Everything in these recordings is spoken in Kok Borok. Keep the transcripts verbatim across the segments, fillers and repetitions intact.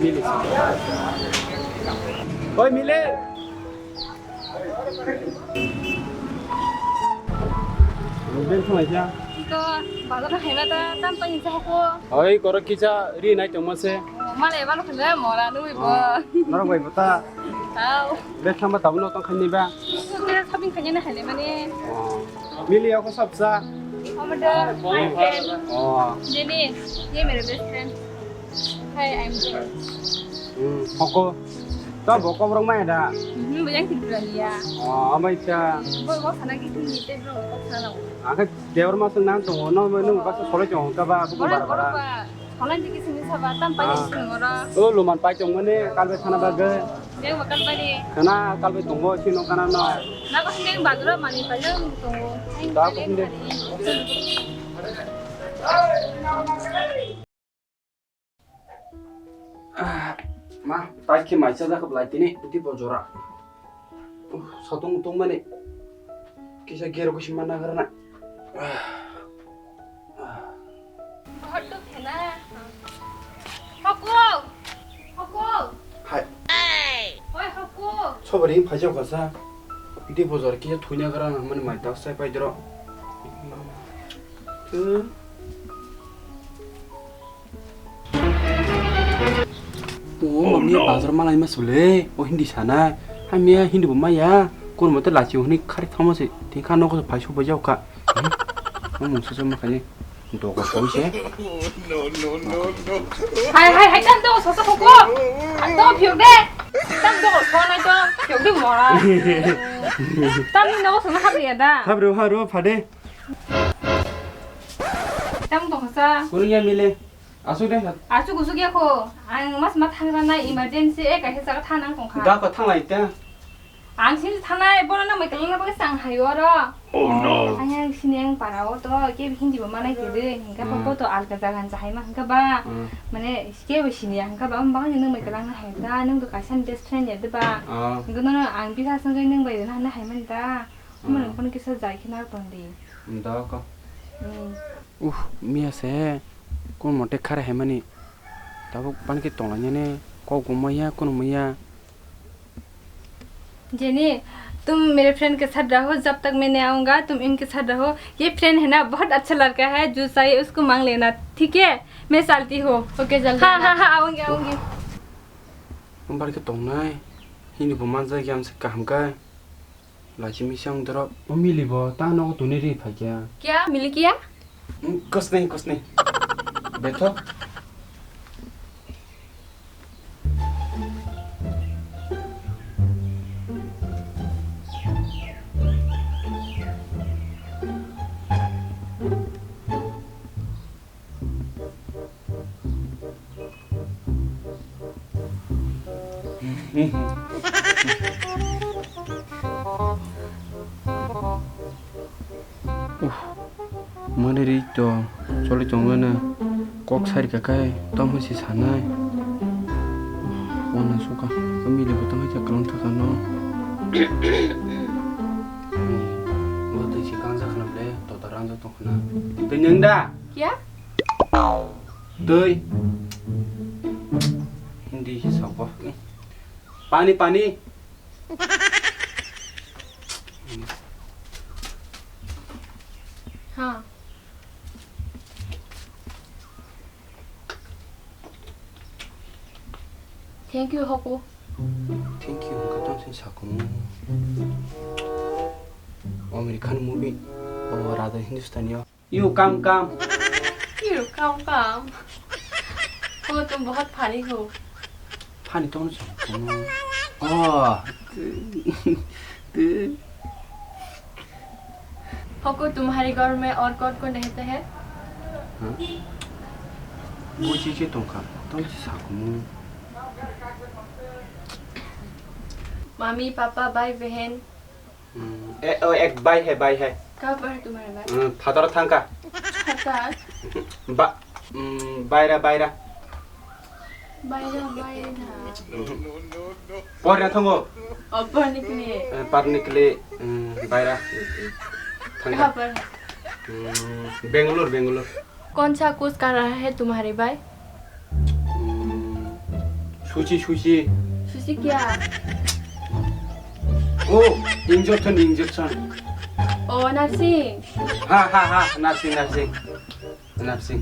Oi, Mile. Bel thanglaikha. Iko, bazar na khaima ta, tam pani sa ko. Oi, korok kisa ri nai tongma se. Male balo khale mora nui bo. Oh, norok bai bota. Tao. Bel thangma tabuk no tong khaini ba. Shopping khaini na khaini mani. Oh. Mili ako sabsa. Amada, my friend. Oh. Jenny, ye mere best friend. Hi, I'm Jenny. Hmm, hoko. To bo kobrok maya da? Hmm, bo yang Tripura niya. Oh, amai ta. Bo ko sana ki ni te bro ko sana. Aka dewar masuk nang tongo, no, no, basa solo tongo, ka ba, buku bara bara. Holan digi sini saba, tam pani sini ngora. Oh, luman pai tong mane, kalbe sana bagai. Yang bakal bani. Kana kalbe tongbo, sino kana no. Na ko sini badura mani pai tong tongo. Da ko sini. Ah, ma, tai khe mai chajak khe belai tini, tei bo jora. Uh, satung tungmani kisa gero kisa ma nagra na. Ah, ah. Hot to khena. Hoko! Hoko! Hai. Oi, hoko! Sobari phai jao kasa. Tei bo jora kisa thwi nagra na, mani mai tak sai pai dro. Hmm. O, oh, mami no. Bazar malai ma sule, o hindi sana. Hai miya hindi bo maya. Kon mote lachi huni khari thamo se. Tin kha nogo phai so bajao kha. Hmm? O mungsa so ma khani. Dogo koi se. No, no, no, no. Hai, hai, hai, tam dogo so so ko. Tam dogo phiok de. Tam dogo so na to phiok de mora. Tam ni nogo so na habri ada. Habri, habri, phade. Tam dogo sa. Kuning ya mile. Asuk de. Asuk usuk ya ko. Ang mas ma thangra na emergency e kaisa jaga thanang tongkha. Da ko thanglai ta. Ang sini thanai bono na mai keleng na bagwi sang hayo ro. Oh no. Ang yang sini ang para o to ke hindi bo manai ke de. Hingka pa ko to alka jaga sa hai ma hingka ba. Hmm. Mane ke bo sini hingka ba ang bang nang mai keleng na hai ta nang to kaisa best friend ya de ba. Ah. Hingka no ang bisa sang nang bai na na hai man ta. Mane kono kisa jai khe na tong di. Da ko. Hmm. Uh, miya se, kun mote khare hai mani. Tabuk pan khe tongla nyane, kok bo maya, kun maya. Jenny, तुम मेरे फ्रेंड के साथ रहो, जब तक मैं नहीं आऊँगा, तुम इनके साथ रहो। ये फ्रेंड है ना, बहुत अच्छा लड़का है, जो चाहिए उसको मांग लेना, ठीक है? मैं चलती हूँ। ओके, जल्दी हाँ, आना। हाँ, हाँ, आऊँगी, आऊँगी। Bar khe tongnai, hini bo manjak ya, amsa kaham khe. Lachimi se ang dorok. O mili bo ta nogo tuni ri phaikya. Kya? Mili kya? Hmm, kosnai, kosnai. Betho. Uff, mani ri to choli tongmani kok sari kakai tamo si sanai. Wana suka, mili bo tamo khe kwlwng thaka no. Bo twi si kangjak khna ble, tota rangjak tong khna. Twi nwng da? Kya? Twi. Hindi sabo. Pani, pani. Ha. Thank you, Hoko. Thank you, hwnkhe tamo se sakumu. American movie, o Raja Hindustani o. You come, come. You come, come. हो, तुम बहुत funny हो। Funny tamo se sakumu. Oh. Hoko, तुम्हारे घर में और कौन कौन रहता है? Huh? Bo chichi tongkha, tamo se sakumu. Mami, papa, bhai, behin. Hmm, e, o, ek bhai hai, bhai hai. कहाँ पर है तुम्हारे भाई? Hmm, phataro thangkha. Phatar? Ba, hmm, baira, baira. Baira, baira. Porna thango. Oh, porni kle. Eh, porni kle, hmm, baira. Thangkha. कहाँ पर? Hmm, Bangalore, Bangalore. कौन सा कोर्स कर रहा है तुम्हारे भाई? Hmm, Susi, susi. Susi kya? Oh, injection, injection. Oh, nursing. Ha, ha, ha, nursing, nursing. Nursing.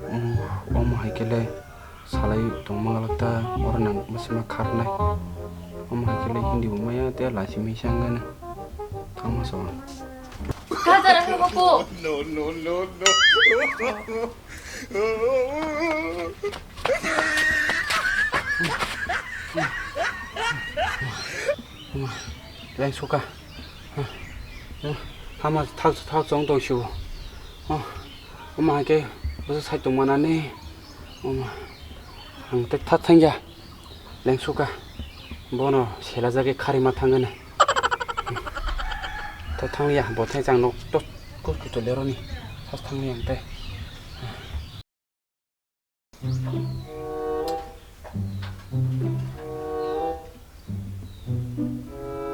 Oh, omo hai khe le salai tongma glak ta, oro nang masa ma kharnai. Omo hai khe le Hindi bo maya te lachi misa wngkha na. Thangma sa. Kha jara khe hopo. No, no, no, no. Leng suka. Hama thak thak chong tong siu. Omo hai khe bwsa sai tong mana ni. Omo. Ang tek thak thang ya. Leng suka. Bono sela jagwi kharima thangani. Thak thang ya, bo thai chang nok tok kut kut le roni. Thak thang ya ang tei.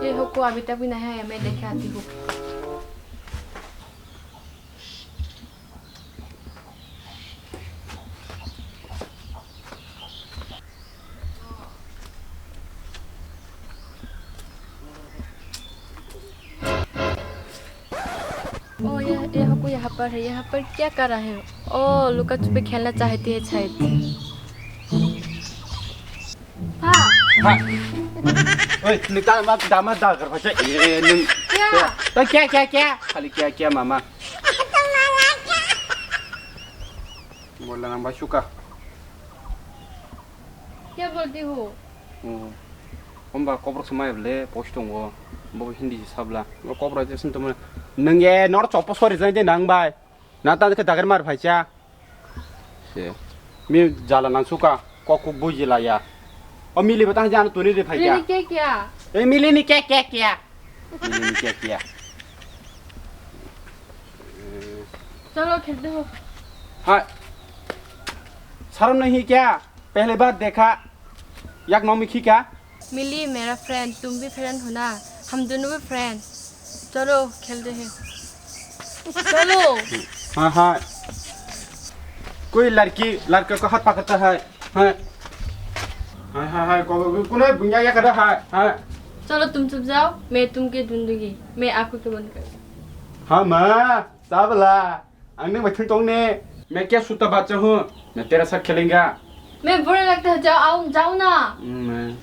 ये होको अभी तक भी नहीं आया, मैं देखे आती हूँ। ओ, ये, ये होको यहाँ पर है, यहाँ पर क्या कर रहा है? ओ, लुका छुपी खेलना चाहती है शायद। हाँ। Ha. Oi, nung ta ma dama da gar phacha. Eh, nung. Kya? Ta kya, kya, kya? Khali kya, kya, mama. Bola nang ba suka. क्या बोलती हो? Oh. Homba kobrok se mai ble post tongo. Bo Hindi se sabla. Bo kobrok je sin tongma. Nung e nor chopo sori jai de nang bai. Na ta ke dagar mar phaicha. Se. Mi jala nang suka. Kok kok buji la ya. O mili batang jan tuni de phaika. Mili kya kya? E mili ni kya kya kya? Mili ni kya kya? चलो खेलते हो। Hai. शर्म नहीं क्या? पहली बार देखा, yak nong mi khika? मिली मेरा फ्रेंड, तुम भी फ्रेंड हो ना? हम दोनों भी फ्रेंड। चलो खेलते हैं। चलो। हाँ, हाँ। कोई लड़की, लड़का को हाथ पकड़ता है। हाँ। हाँ, हाँ, हाँ, को, को, को नहीं बुंजा या कर रहा है। हाँ। चलो तुम चुप जाओ, मैं तुमके ढूंढूंगी। मैं आंखों के बंद कर। हाँ, माँ, Sabla. Ang nung bai thung tong ne. मैं क्या सूता बच्चा हूँ, मैं तेरा साथ खेलेंगा। मैं बुरा लगता है, जाओ, आओ, जाओ ना। मैं,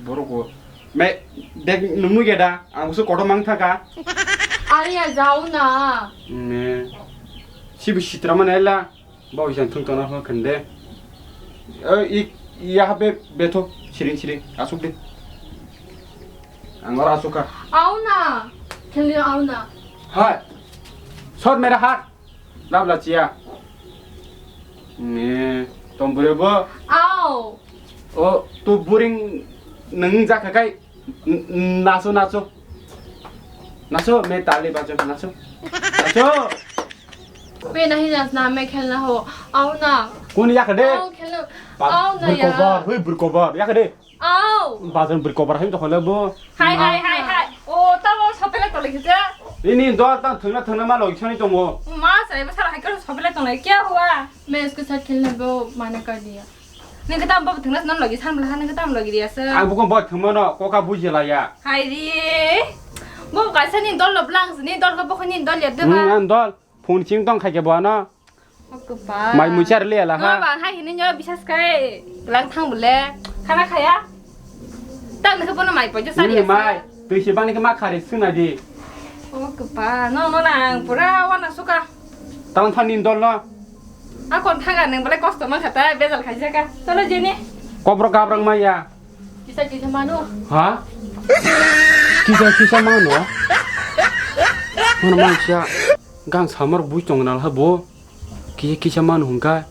borok ko, मैं देख नुमु गेदा, ang busu kodo mang thaka। अरे यार, जाओ ना। मैं, si bi sitra mana ela, bau isan thung tona ho khande। Eh, i, यहाँ पे बैठो, siring siring, asuk de। Ang ora asuk kha। आओ ना, खेलने आओ ना। Hai, छोड़ मेरा हाथ। Labla chia. Ne, tom bure bo. Ao. O, tu buring nang jakha kai. Naso, naso. Naso, me tali bajo, naso. Naso. Pe nahi nasna, me khelna ho. Ao na. Kun yak de? Ao khelna. Ao na ya. Burkobar, hui burkobar. Yak de? Au. Bazar bwrwi kobar hai tongkha le bo. Hai, hai, hai, hai. O, tamo sopele tole kisa. Ini dol tang thwngna thwngna ma logi sani tongo. Ma, sai ba sara hai khe sopele tole kya hua? मैं उसके साथ खेलने को मना कर दिया। Nang kata ba thwngna non logi san bla nang kata logi dia sa. Ang bukan bot thwngma no koka buji la ya. Hai ri. Bo kaisa ni dol lo blang ni dol lo bo ni dol ya de ba. Hmm, ang dol. Phone sing tong khai ke bo ano. Mai muchar le ala ha. Bang hai hini nyo bisas kai lang thang bole. Khana khaya. Tang ne bono mai pojo sari. Mai. Tui si bang ne ma khari suna di. O kpa no no nang pura wana suka. Tang than nin dol no. A kon thaga nang bole kosto ma khata bezal khai jaka. Chalo jeni. Kobrok gabrang maya. Kisa kisa mano. Ha? Kisa kisa mano? Mano mansia gang samar bui tong nal ha bo. Kisa kisa mano hungka.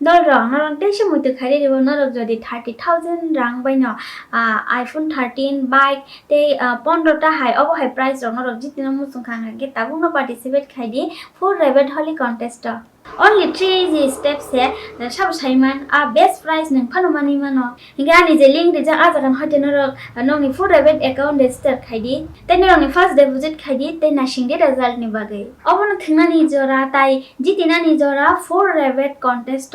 Dol rok, norok tei se muitu khairi ribo, norok jodi thirty thousand rang bai no, ah, iPhone thirteen, bike tei, ah, pondro ta hai, obo hai price rok norok jiti no muchung kha hwnkhe tabuk no participate khai di full rabbit holi contest o. Only three easy steps se, eh, sabo saiman, a best prize nwng phano manwi mano. Hinkhe ani je link rijak, a jaga no hoite norok, eh, nokni full rabbit account register khai di, tei norokni first deposit khai di, tei naising di result ni bagwi. Obono thwngnani jora tai jitinani jora full rabbit contest o.